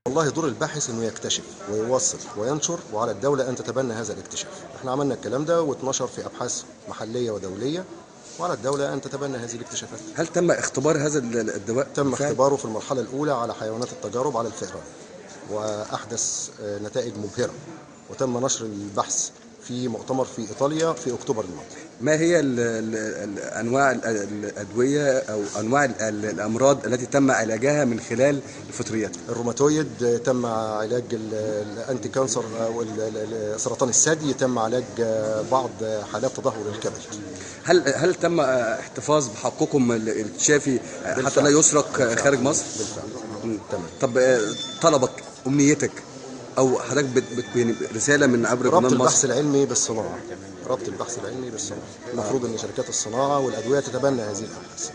والله دور الباحث انه يكتشف ويوصل وينشر، وعلى الدولة ان تتبنى هذا الاكتشاف. احنا عملنا الكلام ده واتنشر في ابحاث محليه ودوليه، وعلى الدولة ان تتبنى هذه الاكتشافات. هل تم اختبار هذا الدواء؟ تم بالفعل؟ اختباره في المرحلة الاولى على حيوانات التجارب على الفئران، واحدث نتائج مبهرة، وتم نشر البحث في مؤتمر في ايطاليا في اكتوبر الماضي. ما هي ال ال ال انواع الادوية او انواع الامراض التي تم علاجها من خلال الفطريات؟ الروماتويد، تم علاج ال anti cancer او سرطان الثدي، تم علاج بعض حالات تدهور الكبد. هل تم احتفاظ بحقكم الاكتشافي حتى بالفعل. لا يسرق بالفعل. خارج مصر؟ بالفعل، تمام. طب طلبك، امنيتك، او حضرتك يعني رسالة من عبر ربط برنامج البحث مصر؟ العلمي بالصناعة. ربط البحث العلمي بالصناعة، المفروض ان شركات الصناعة والادوية تتبنى هذه الابحاث.